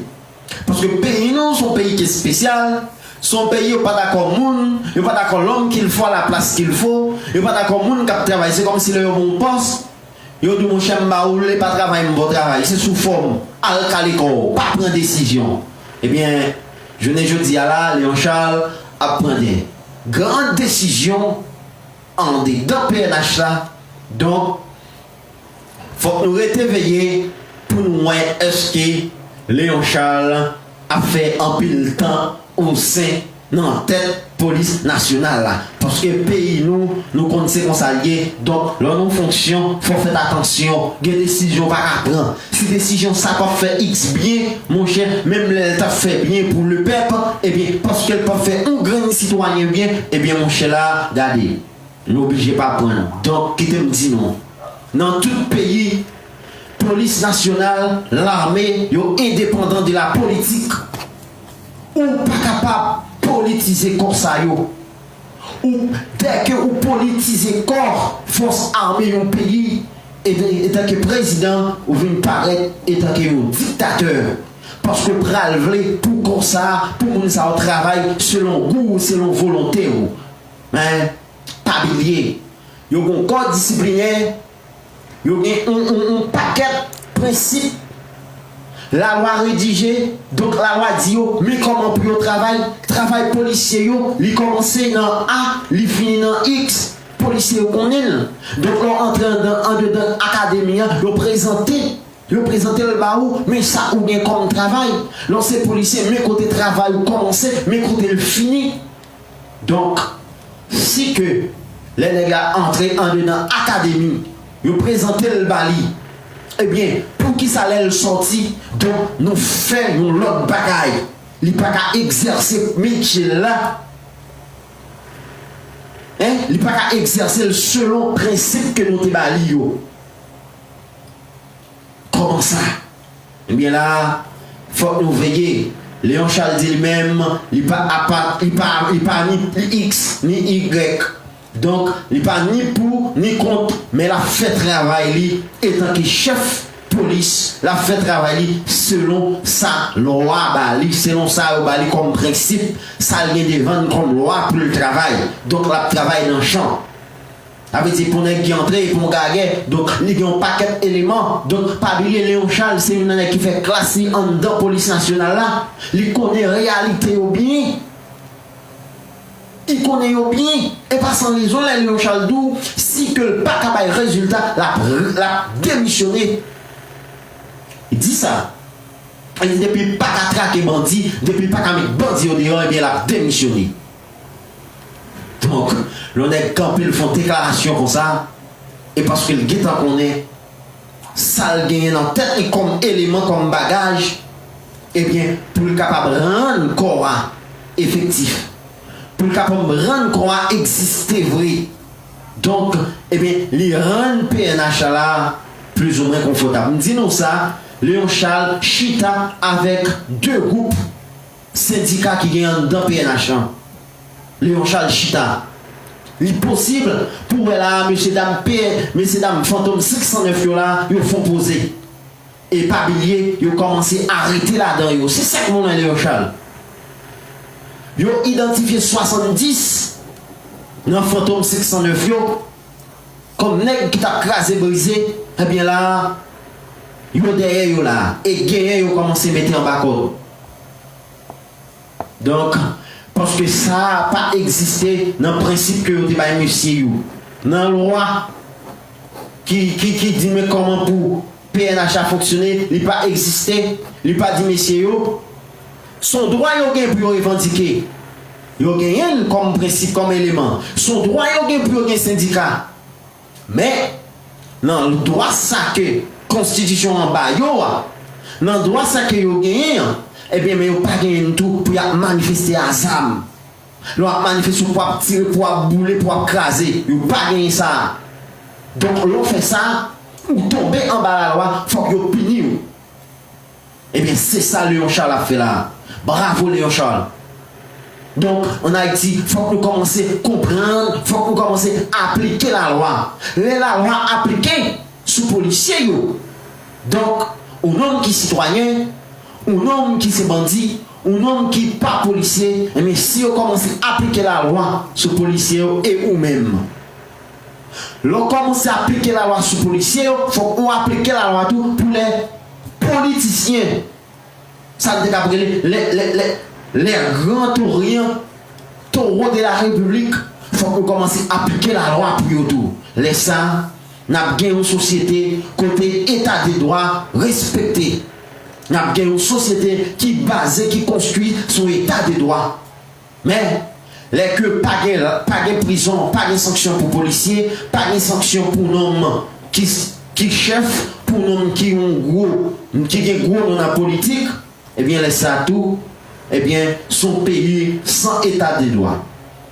Paske peyi nou se yon peyi ki espesyal, se yon peyi yo pa dakò moun, yo pa dakò l'homme qu'il faut à la place qu'il faut, yo pa dakò moun k ap travay. Se kòmsi lè yo ba w yon pòs, yo di w, monchè, m ba ou l, e pa travay m ba w travay, se sou fòm, al kale kò w, pa pran desizyon. Ebyen, jounen jodi a la, Léon Charles ap pran de gran desizyon andedan P N H la. Donk, fòk nou rete veye pou nou wè èske Léon Charles ap fè anpil tan o sen nan tèt polis nasyonal la. Paske peyi nou, nou konn se konsa l ye. Donk, lè w nan yon fonksyon, fò w fè atansyon. Gen desizyon w pa ka pran. Si desizyon sa p ap fè X byen, monchè, menm lè l t ap fè byen pou lepèp, ebyen, paske l p ap fè yon grenn sitwayen byen, ebyen, monchè la, gade. Nou oblije pa pran l. Donk, kite m di nou, nan tout peyi, polis nasyonal, lame, yo endepandan de la politik. Ou pa kapab politize kò sa yo. Ou, dèke ou politize kò fòs ame yon peyi, e, etanke prezidan, ou vin parèt etanke yon diktatè. Paske w pral vle pou kò sa, pou moun sa yo travay selon gou w, selon volonte w. Men, pa bliye, yo gen yon kòd disiplinè, yo gen yon, yon, yon pakèt prensip lalwa redije, donk lalwa di yo, men kòman pou yo travay, travay polisye yo, li kòmanse nan A, li fini nan X, polisye yo konnen l. Donk, lè w antre andan, andedan akademi an, yo prezante Yo prezante l ba ou, men sa ou gen kòm travay. Lè w se polisye, men kote travay ou kòmanse, men kote l fini. Donk, si ke lè nèg la antre andedan akademi, yo prezante l ba li, ebyen, poukisa lè l sòti, donk, nou fè yon lòt bagay? Li pa ka egzèse metye l la. Hein? Li pa ka egzèse l selon prensip ke nou te ba li yo. Kòman sa? Ebyen la, fòk nou veye. Léon Charles di li menm, li pa apa, li pa, li pa ni X, ni Y. Donk, li pa ni pou, ni kont, men l ap fè travay li etanke chèf polis, l ap fè travay li selon sa lwa ba li, selon sa yo ba li kòm prensip, sa l gen devan l kòm lwa pou l travay. Donk, l ap travay nan chan. Sa vle di pou nèg ki antre, pou yon gagè, donk li gen yon pakèt eleman. Donk, pa bliye Léon Charles se youn nan nèg ki fè klas li anndan polis nasyonal la. Li konnen reyalite yo byen. Li konnen yo byen. E pa san rezon lè Léon Charles di w, si ke l pa ka bay rezilta, l ap, l ap demisyone. Li di sa. Li di depi l pa ka trake bandi, depi l pa ka met bandi yo deyò, ebyen l ap demisyone. Donk, lè yon nèg kanpe l fè yon deklarasyon konsa, e paske l gentan konnen sa l genyen nan tèt li kòm eleman, kòm bagaj, ebyen, pou l kapab rann kò a efektif, pou l kapab rann kò a egziste vre. Donk, ebyen, li rann P N H la plizoumwen konfòtab. M di nou sa, Léon Charles chita avèk de gwoup sendika ki gen anndan P N H lan. Léon Charles chita. Li posib pou wè la, mesye dam P, mesye dam Fantom senk san nèf yo la, yo fè yon poze. E pa bliye, yo kòmanse arete ladan yo. Se sa k moulen Léon Charles. Yo idantifye swasanndis nan Fantom senk san nèf yo kòm nèg ki t ap kraze brize, ebyen la, yo dèyè yo la. E genyen yo kòmanse mete anba kòd. Donk, paske sa pa egziste nan prensip ke yo te bay mesye yo. Nan lwa ki, ki, ki di men kòman pou P N H a fonksyone, li pa egziste, li pa di mesye yo. Se yon dwa yo gen pou yo revandike. Yo genyen l kòm prensip, kòm eleman. Se yon dwa yo gen pou yo gen sendika. Men, nan dwa sa ke konstitisyon an ba yo a, nan dwa sa ke yo genyen an, ebyen, men yo pa genyen tou pou y ap manifeste a zam. Lè w ap manifeste pou w ap tire, pou w ap boule, pou w ap kraze, yo pa genyen sa. Donk, lè w fè sa, ou tonbe anba lalwa, fòk yo pini w. Ebyen, se sa Léon Charles ap fè la. Bravo, Léon Charles. Donk, ann Ayiti, fòk nou kòmanse konprann, fòk nou kòmanse aplike lalwa. Lè lalwa aplike sou polisye yo, donk, yon nonm ki sitwayen, yon nonm ki se bandi, yon nonm ki pa polisye, ebyen, si yo kòmanse aplike lalwa sou polisye yo e ou menm, lè w kòmanse aplike lalwa sou polisye yo, fòk ou aplike lalwa tou pou lè politisyen, sa n te kab rele lè, lè, lè, lè gran toryan, toro de la repiblik, fòk nou kòmanse aplike lalwa pou yo tou. Lè sa, n ap gen yon sosyete kote eta de dwa respekte. N ap gen yon sosyete ki baze, ki konstwi sou eta de dwa. Men, lè ke pa gen, pa gen prizon, pa gen sanksyon pou polisye, pa gen sanksyon pou nonm ki, ki chèf, pou nonm ki yon gwo, ki gen gwo non nan politik, ebyen, lè sa tou, ebyen, se yon peyi san eta de dwa.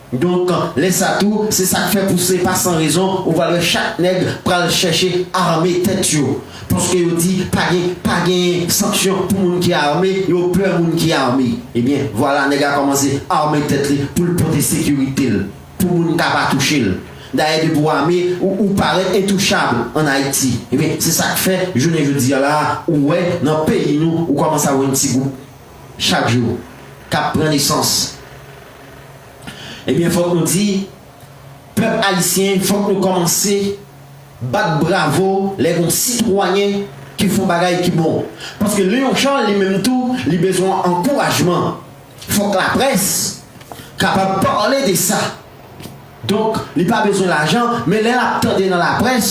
Donk, lè sa tou, se sa k fè pou se pa san rezon ou pral wè chak nèg pral chèche ame tèt yo. Paske yo di pa gen, pa gen sanksyon pou moun ki ame, yo pè moun ki ame. Ebyen, vwala, nèg la kòmanse ame tèt li pou l pote sekirite l, pou moun ka pa touche l. Dayè, depi w ame, ou, ou parèt entouchab ann Ayiti. Ebyen, se sa k fè, jounen jodi a la, ou wè, nan peyi nou, ou kòmanse ap wè yon ti gwoup chak jou k ap pran nesans. Ebyen, fòk nou di, pèp ayisyen, fòk nou kòmanse bat bravo lè gon sitwayen ki fè yon bagay ki bon. Paske Léon Charles, li menm tou, li bezwen ankourajman. Fòk laprès kapab pale de sa. Donk, li pa bezwen lajan, men lè l ap tande nan laprès,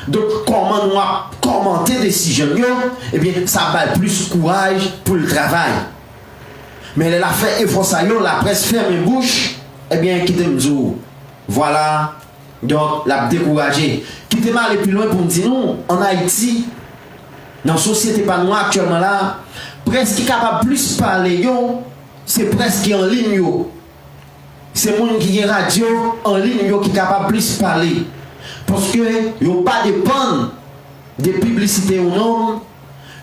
donk, kòman nou ap kòmante desizyon l yo, ebyen, sa ap ba l plis kouraj pou l travay. Men lè l ap fè efò sa yo, laprès fèmen bouch, ebyen, kite m di w, vwala, donk, l ap dekouraje. Kite m ale pi lwen pou m di nou, ann Ayiti, nan sosyete pa nou an aktyèlman la, près ki kapab plis pale yo, se près ki an liy yo. Se moun ki gen radyo an liy yo ki kapab plis pale. Paske yo pa depann de piblisite yon nonm,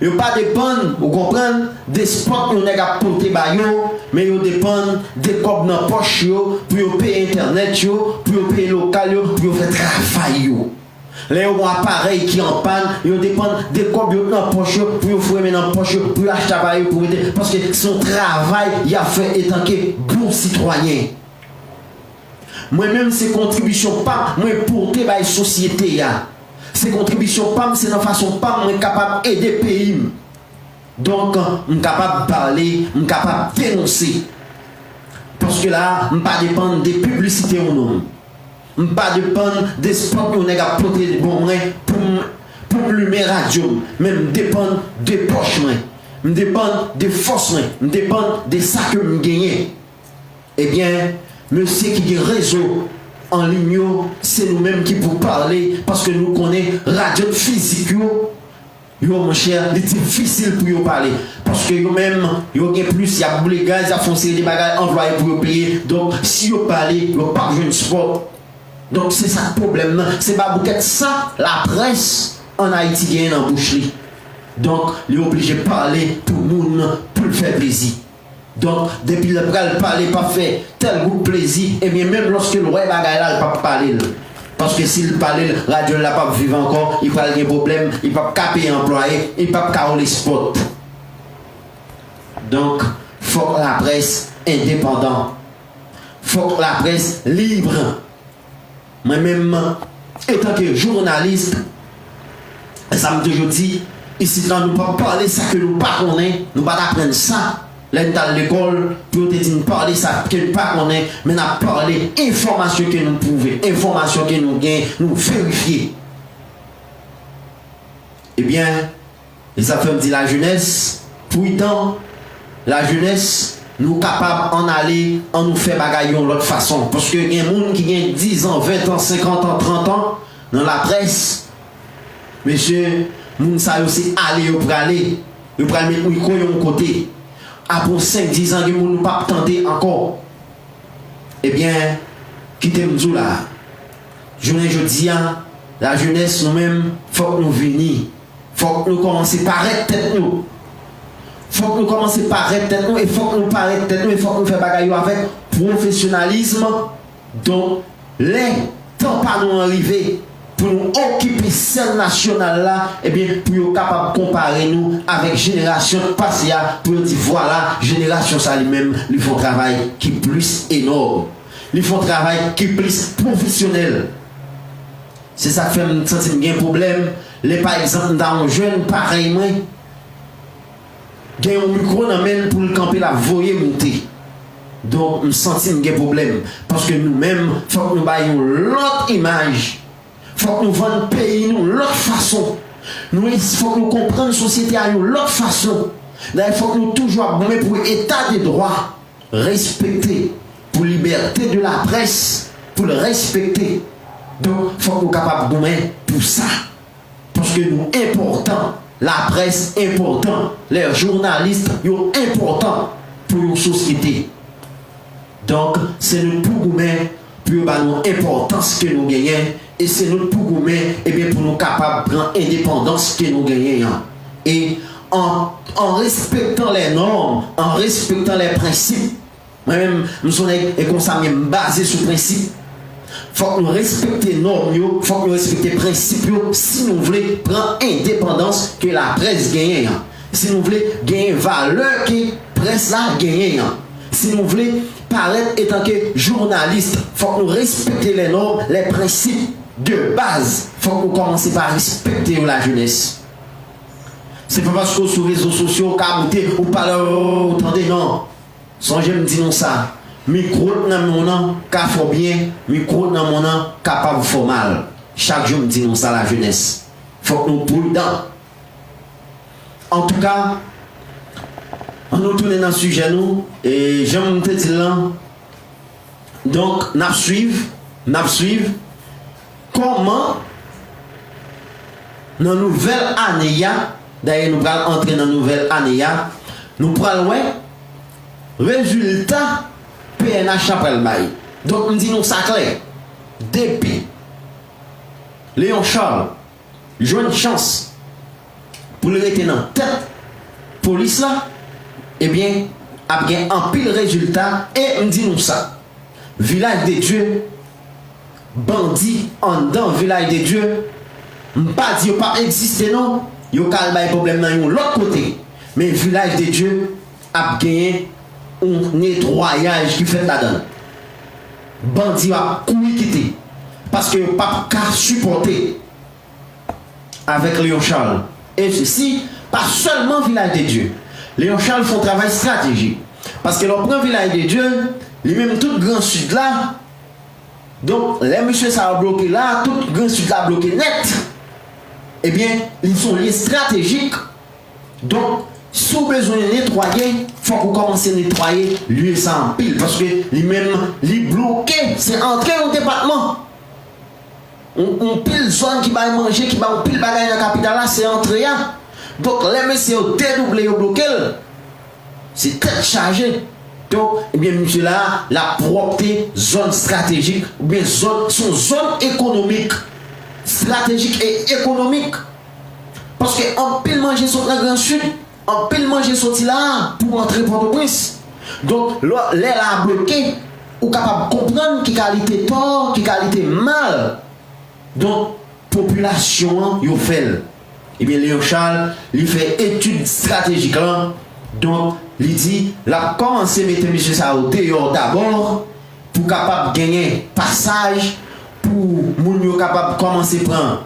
yo pa depann, ou konprann, de spòt yon nèg ap pote ba yo, men yo depann de kòb nan pòch yo pou yo peye entènèt yo, pou yo peye lokal yo, pou yo fè travay yo. Lè yo gen aparèy ki an pàn, yo depann de kòb yo nan pòch yo, pou yo foure men nan pòch yo, pou yo achte aparèy yo, pou mete, paske se yon travay y ap fè etanke bon sitwayen. Mwen menm, se kontribisyon pa m mwen pote bay sosyete a. Se kontribisyon pa m, se nan fason pa m mwen kapab ede peyi m. Donk, m kapab pale, m kapab denonse. Paske la, m pa depann de piblisite yon nonm. M pa depann de spòt yon nèg ap pote bon mwen pou m, pou m limen radyo m. Men m depann de pòch mwen. M depann de fòs mwen. M depann de sa ke m genyen. Ebyen, mesye ki gen rezo an liy yo, se nou menm ki pou pale, paske nou konnen radyo fizik yo, yo, monchè, li difisil pou yo pale. Paske yo menm, yo gen plis, y ap boule gaz, y ap fè yon seri de bagay, anplwaye pou yo peye. Donk, si yo pale, yo p ap jwenn sipò. Donk, se sa k pwoblèm nan. Se pa boukèt sa laprès ann Ayiti genyen nan bouch li. Donk, li oblije pale pou moun, pou l fè plezi. Donk, depi l pral pale, p ap fè tèl gwoup plezi, ebyen, menm lòske l wè bagay la, l p ap pale l. Paske si l pale l, radyo l la p ap viv ankò, li pral gen pwoblèm, li p ap ka peye anplwaye, li p ap ka woule spòt. Donk, fòk laprès endepandan. Fòk laprès lib. Mwen menm, etanke jounalis, e sa m toujou di, isit la, nou p ap pale sa ke nou pa konnen, nou pa t aprann sa lè n t al lekòl, pou yo te di n pale sa ke n pa konnen, men n ap pale enfòmasyon ke nou twouve, enfòmasyon ke nou gen, nou verifye. Ebyen, e sa fè m di lajenès, pridan, lajenès, nou kapab ann ale, ann nou fè bagay yon lòt fason. Paske gen moun ki gen diz an, ven an, senkant an, trant an nan laprès. Mesye, moun sa yo se ale yo prale. Yo pral met mikwo yo yon kote. Apre yon senk, diz an, gen moun nou p ap tande ankò. Ebyen, kite m di w la. Jounen jodi a, lajenès, nou menm, fòk nou vini. Fòk nou kòmanse parèt tèt nou. Fòk nou kòmanse parèt tèt nou, e fòk nou parèt tèt nou, e fòk nou fè bagay yo avèk pwofesyonalizm. Donk, lè tan pa nou an rive pou nou okipe sèn nasyonal la, ebyen, pou yo kapab konpare nou avèk jenerasyon k pase a, pou yo di, vwala, jenerasyon sa li menm, li fè yon travay ki plis enòm. Li fè yon travay ki plis pwofesyonèl. Se sa k fè m santi m gen pwoblèm lè, pa egzanp, m ta yon jèn parèy mwen, gen yon mikwo nan men l pou l kanpe, l ap voye moute. Donk, m santi m gen pwoblèm. Paske nou menm, fòk nou bay yon lòt imaj. Fòk nou vann peyi nou lòt fason. Nou, fòk nou konprann sosyete a yon lòt fason. Dayè, fòk nou toujou ap goumen pou eta de dwa. Respekte, pou libète de laprès, pou l respekte. Donk, fòk nou kapab goumen pou sa. Paske nou enpòtan, laprès enpòtan, lè jounalis yo enpòtan pou yon sosyete. Donk, se nou pou goumen pou yo ba nou enpòtans ke nou genyen, e se nou pou goumen, ebyen, pou nou kapab pran endepandans ke nou genyen an. E an, an respektan lè nòm, an respektan lè prensip, mwen menm, m se yon nèg, e konsa m ye, m baze sou prensip. Fòk nou respekte nòm yo, fòk nou respekte prensip yo, si nou vle pran endepandans ke laprès genyen an. Si nou vle genyen valè ke près la genyen an. Si nou vle parèt etanke jounalis, fòk nou respekte lè nòm, lè prensip de baz. Fòk nou kòmanse pa respekte yo, lajenès. Se pa paske w sou rezo sosyo, w ka moute, ou pale, ou tande, non. Sonje m di nou sa, mikwo k nan men w nan ka fè w byen, mikwo k nan men w nan kapab fè w mal. Chak jou m di nou sa, lajenès. Fòk nou pridan. Antouka, ann nou tounen nan sijè nou, e jan m te di l lan, donk, n ap swiv, n ap swiv kòman nan nouvèl ane a, dayè nou pral antre nan nouvèl ane a, nou pral wè rezilta P N H la pral bay. Donk, m di nou sa klè, depi Léon Charles jwenn chans pou l rete nan tèt polis la, ebyen, ap gen anpil rezilta. E m di nou sa, Vilaj de Dye, bandi anndan Vilaj de Dye, m pa di yo p ap egziste non, yo ka al bay pwoblèm nan yon lòt kote, men Vilaj de Dye ap genyen yon netwayaj ki fèt ladan l. Bandi yo ap kouri kite, paske yo p ap ka sipòte avèk Léon Charles. E sesi, pa sèlman Vilaj de Dye. Léon Charles fè yon travay estratejik. Paske lè w pran Vilaj de Dye, li menm tout Gran Sid la, donk, lè mesye sa yo bloke la, tout Gran Sid la bloke nèt, ebyen, li se yon lye estratejik. Donk, si w bezwen netwaye, fòk ou kòmanse netwaye lye sa anpil, paske li menm, li bloke, se antre yon depatman. Yon, yon pil zòn ki bay manje, ki bay yon pil bagay nan kapital la, se antre a. Donk, lè mesye yo dedouble, yo bloke l, se tèt chaje. Donk, ebyen, misye la, l ap pwòpte zòn estratejik, oubyen zòn, se yon zòn ekonomik, estratejik e ekonomik. Paske anpil manje sot nan Gran Sid, anpil manje soti la a pou antre Pòtoprens. Donk, lè, lè la a bloke, ou kapab konprann ki kalite tò, ki kalite mal. Donk, popilasyon an, yo fè l. Ebyen, Léon Charles, li fè etid estratejik lan. Donk, li di, l ap kòmanse mete mesye sa yo deyò dabò pou kapab genyen pasaj, pou moun yo kapab kòmanse pran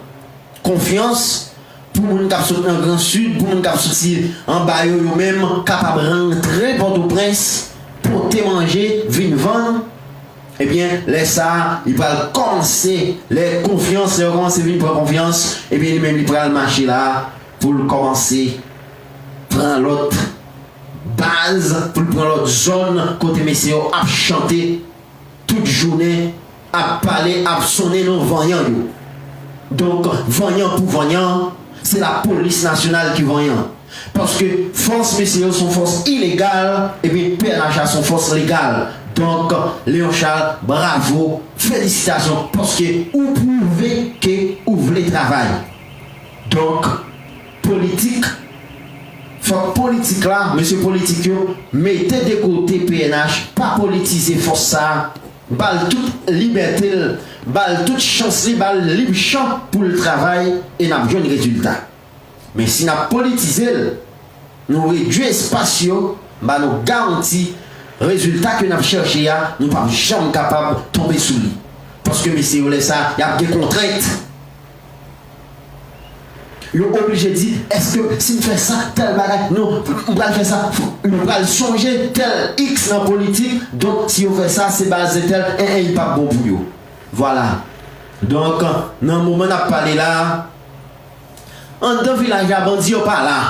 konfyans, pou moun k ap sot nan Gran Sid, pou moun k ap soti anba yo, yo menm kapab rantre Pòtoprens, pote manje, vin vann. Ebyen, lè sa a, li pral kòmanse, lè konfyans, lè yo kòmanse vin pran konfyans, ebyen, li menm li pral mache la pou l kòmanse pran lòt baz, pou l pran lòt zòn kote mesye yo ap chante tout jounen, ap pale, ap sonnen non vanyan yo. Donk, vanyan pou vanyan, se lapolis nasyonal ki vanyan. Paske fòs mesye yo se yon fòs ilegal, epi P N H la se yon fòs legal. Donk, Léon Charles, bravo, felisitasyon, paske ou pwouve ke ou vle travay. Donk, politik, fòk politik la, mesye politik yo, mete de kote P N H, pa politize fòs sa a, ba l tout libète l, ba l tout chans li, ba l lib chan pou l travay e n ap jwenn rezilta. Men si n ap politize l, nou redui espas yo, m ba nou garanti, rezilta ke n ap chèche a, nou p ap janm kapab tonbe sou li. Paske mesye yo, lè sa, y ap gen kontrent. Yo oblije di, èske si m fè sa, tèl bagay, non, m pral fè sa, yo pral sonje tèl X nan politik, donk si yo fè sa, se baz entèl, en, en, li p ap bon pou yo. Vwala. Donk, nan moman n ap pale la, anndan vilaj la, bandi yo pa la.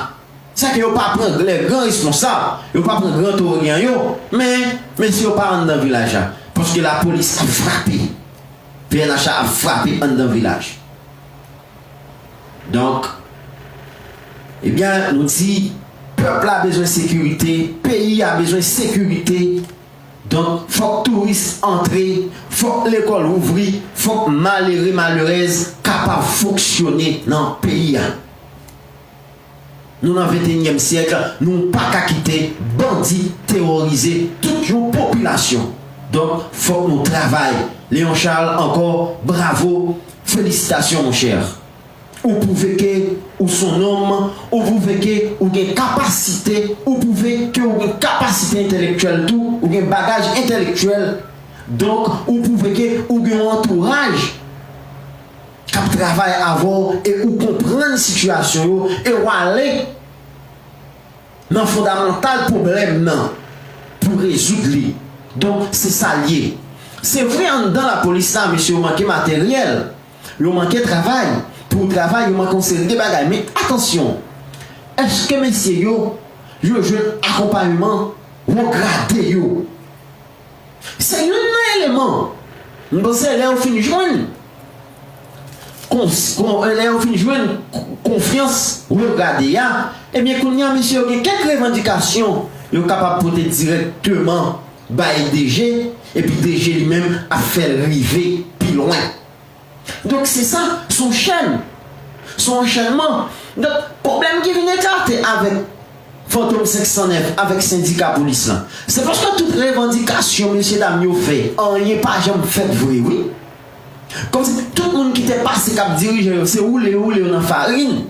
Sa ke yo pa pran lè gran responsab, yo pa pran gran torenyan yo, men, mesye yo pa anndan vilaj la. Paske lapolis ap frape. P N H la ap frape anndan vilaj. Donk, ebyen, nou di, pèp la bezwen sekirite, peyi a bezwen sekirite. Donk, fòk touris antre, fòk lekòl ouvri, fòk malere, malerèz kapab fonksyone nan peyi a. Nou nan venteyinyèm syèk, nou pa ka kite bandi teworize tout yon popilasyon. Donk, fòk nou travay. Léon Charles, ankò, bravo, felisitasyon, monchè. Ou pwouve ke ou se yon nonm, ou pwouve ke ou gen kapasite, ou pwouve ke ou gen kapasite entèlektyèl tou, ou gen bagaj entèlektyèl. Donk, ou pwouve ke ou gen yon antouraj k ap travay avè w e ou konprann sitiyasyon yo e w ale nan fondamantal pwoblèm nan pou rezoud li. Donk, se sa l ye. Se vre, anndan lapolis la, mesye yo manke materyèl, yo manke travay. Pou travay, yo manke yon seri de bagay. Men atansyon, èske mesye yo, yo jwenn akonpayman wo grade yo? Se youn nan eleman. M panse lè yo fin jwenn kons-, kon-, lè yo fin jwenn k-, konfyans wo grade a, ebyen, kounye a, mesye yo gen kèk revandikasyon yo kapab pote dirèkteman bay DG, epi DG li menm ap fè l rive pi lwen. Donk se sa, se yon chèn, se yon anchènman. Donk pwoblèm ki vin eklate avèk Fantom senk san nèf, avèk sendika polis lan, se paske tout revandikasyon mesye dam yo fè, anyen pa janm fèt vre wi. Kòmsi tout moun ki te pase k ap dirije yo, se woule yo woule yo nan farin.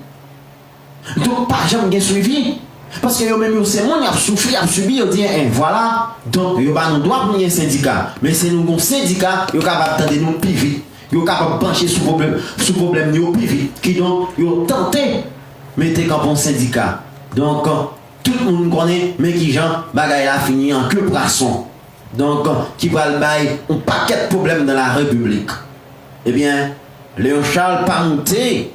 Donk pa janm gen swivi. Paske yo menm yo se moun, y ap soufri, y ap sibi, yo di en vwala. Donk yo ba nou dwa pou n gen sendika. Men si nou gon sendika, yo kapab tande nou pi vit. Yo kapab panche sou pwoblèm, sou pwoblèm yo pi vit. Kidonk yo tante mete kanpe yon sendika. Donk tout moun konnen men kijan bagay la fini an ke pwason. Donk ki pral bay yon pakèt pwoblèm nan la repiblik. Ebyen, Léon Charles pa moute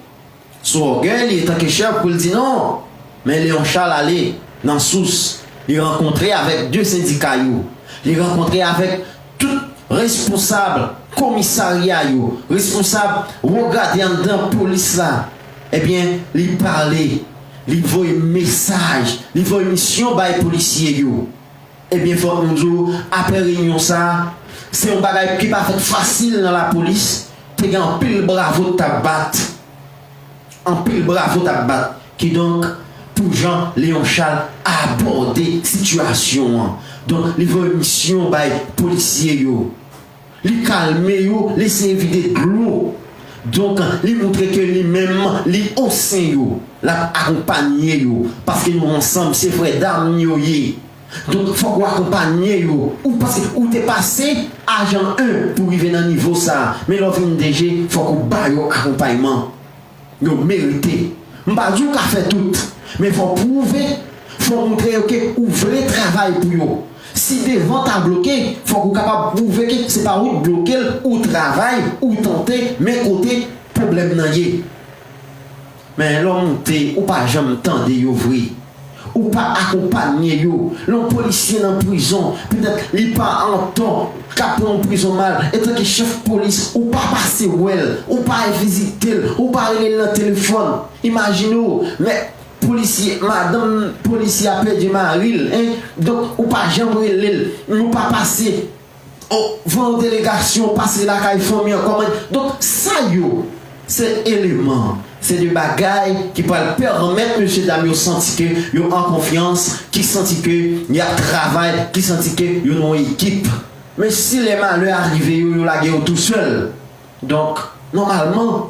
sou ògèy li etanke chèf pou l di non. Men Léon Charles ale nan sous, li rankontre avèk de sendika yo, li rankontre avèk tout responsab komisarya yo, responsab wo grade anndan polis la. Ebyen, li pale, li voye mesaj, li voye misyon bay polisye yo. Ebyen, fòk nou di w, apre reyinyon sa a, se yon bagay ki pa fèt fasil nan lapolis. Te gen anpil bravo t ap bat. Anpil bravo t ap bat. Kidonk, pou jan Léon Charles abòde sitiyasyon an. Donk, li voye misyon bay polisye yo. Li kalme yo, li eseye vide dlo. Donk, li montre ke li menm, li o sen yo. L ap akonpanye yo. Paske nou ansanm, se frè dam yo ye. Donk, fòk ou akonpanye yo. Ou, paske ou te pase ajan en pou rive nan nivo sa a. Men lè w vin DG, fòk ou ba yo akonpayman yo merite. M pa di w ka fè tout, men fò w pwouve, fò w montre yo ke ou vle travay pou yo. Si devan ta bloke, fòk ou kapab pwouve ke se pa ou k bloke l, ou travay, ou tante, men kote pwoblèm nan ye. Men lè w moute, ou pa janm tande yo vre. Ou pa akonpanye yo. Lè yon polisye nan prizon, petèt li pa antò, k ap pran yon prizon mal, etanke chèf polis, ou pa pase wè l, ou pa vizite l, ou pa rele l nan telefòn. Imajine w, men polisye, madanm polisye a pèdi mari l, en, donk ou pa janm rele l, nou pa pase. O, voye yon delegasyon pase lakay fanmi an, kòman? Donk, sa yo, se eleman, se de bagay ki pral pèmèt mesye dam yo santi ke yo an konfyans, ki santi ke y ap travay, ki santi ke yo nan yon ekip. Men si lè malè a rive yo, yo lage yo tou sèl. Donk, nòmalman,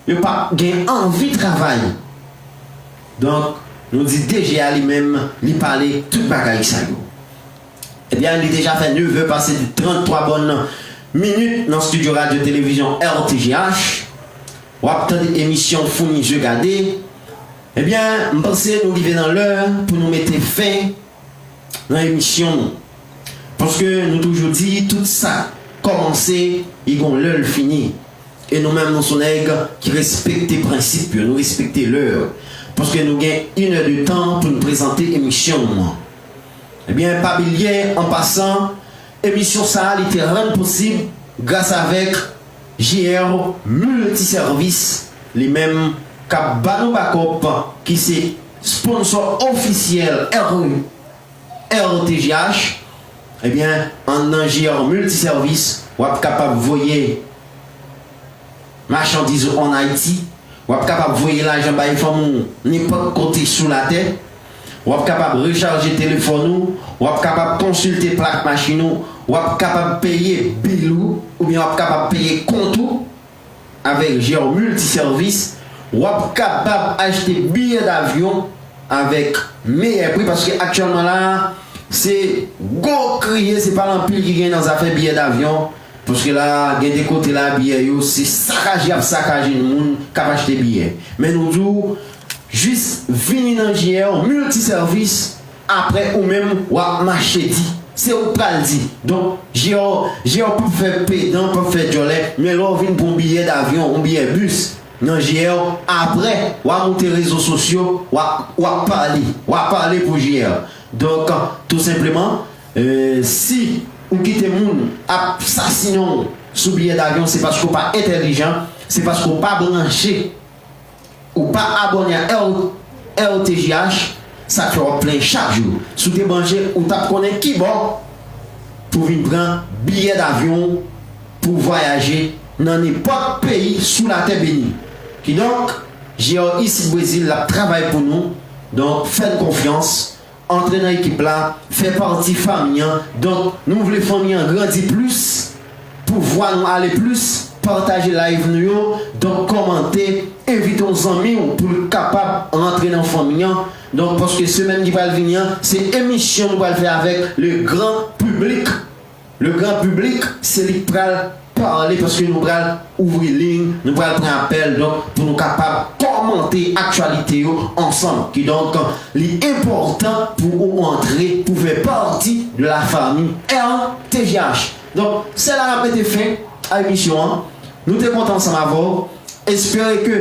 yo p ap gen anvi travay. Donk, nou di DG a li menm, li pale tout bagay sa yo. Ebyen, li deja fè nevè pase de tranntwa bòn minit nan estidyo radyo televizyon R T G H. W ap tande emisyon Founi Je Gade. Ebyen, m panse nou rive nan lè pou nou mete fen nan emisyon nou. Paske nou toujou di, tout sa k kòmanse, li gon lè l fini. E nou menm, nou se nèg ki respekte prensip yo, nou respekte lè. Paske nou gen inè de tan pou n prezante emisyon nou an. Ebyen, pa bliye, an pasan, emisyon sa a, li te rann posib gras avèk J R Multiservis, li menm k ap ba nou bakòp, ki se sponsò ofisyèl R, R T G H. Ebyen, anndan J R Multiservis, w ap kapab voye machandiz ou ann Ayiti, w ap kapab voye lajan bay fanmi w nenpòt kote sou latè, w ap kapab rechaje telefòn ou, w ap kapab konsilte plak machin ou, w ap kapab peye bil ou, oubyen w ap kapab peye kont ou avèk J R Multiservis, w ap kapab achte biyè davyon avèk meyè pri, paske aktyèlman la, se gwo kriye, se pa l anpil ki gen nan zafè biyè davyon. Paske la, gen de kote la, biyè yo, se sakaje y ap sakaje moun k ap achte biyè. Men nou di w, jis vini nan J R Multiservis, apre ou menm, w ap mache di. Se ou k pral di. Donk, J R, J R p ap fè pedan, p ap fè djòlè, men lè w vin pran yon biyè davyon, yon biyè bis, nan J R, apre, w a moute rezo sosyo, w a, w a pale, w a pale pou J R. Donk, tou senpleman, e, si ou kite moun ap sasinen w sou biyè davyon, se paske w pa entèlijan, se paske w pa branche, ou pa abòne a R, R T G H, sa k fè w ap plenyen chak jou. Si w te branche, ou t ap konnen kibò pou vin pran biyè davyon pou vwayaje nan nenpòt peyi sou latè beni. Kidonk, J R isit Brezil l ap travay pou nou. Donk, fè n konfyans, antre nan ekip la, fè pati fanmi an. Donk, nou vle fanmi an grandi plis, pou vwa nou ale plis, pataje live nou yo. Donk, kòmante, envite yon zanmi w pou l kapab rantre nan fanmi an. Donk, paske semèn ki pral vini an, se emisyon nou pral fè avèk le gran piblik. Le gran piblik, se li k pral pale, paske nou pral ouvri liy, nou pral pran apèl, donk, pou nou kapab kòmante aktyalite yo ansanm. Kidonk, li enpòtan pou ou antre, pou fè pati de la famille R T G H. Donk, se la n ap mete fen a emisyon an. Nou te kontan ansanm avè w. Espere ke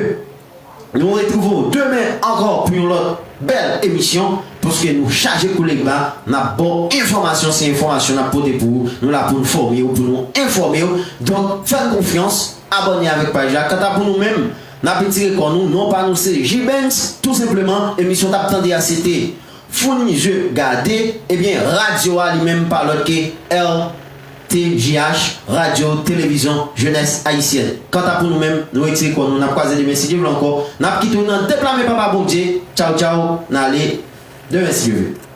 nou retwouve w demen ankò pou yon lòt bèl emisyon, paske nou chaje koulèg la, n ap ba w enfòmasyon, se enfòmasyon n ap pote pou ou, nou la pou n fòme w, pou nou enfòme w. Donk, fè n konfyans, abòne avèk paj la. Kanta pou nou menm, n ap etire kò nou, non pa nou se J-Banks, tou senpleman, emisyon w t ap tande a se te Founi zye gade, ebyen, radyo a li menm pa lòt ke R T J H, Radyo Televizyon Jenès Ayisyèn. Kanta pou nou menm, nou retire kò nou, n ap kwaze demen si Dye vle ankò. N ap kite w nan de pla men Papa Bondye. Tchaw, tchaw, n ale demen si Dye vle.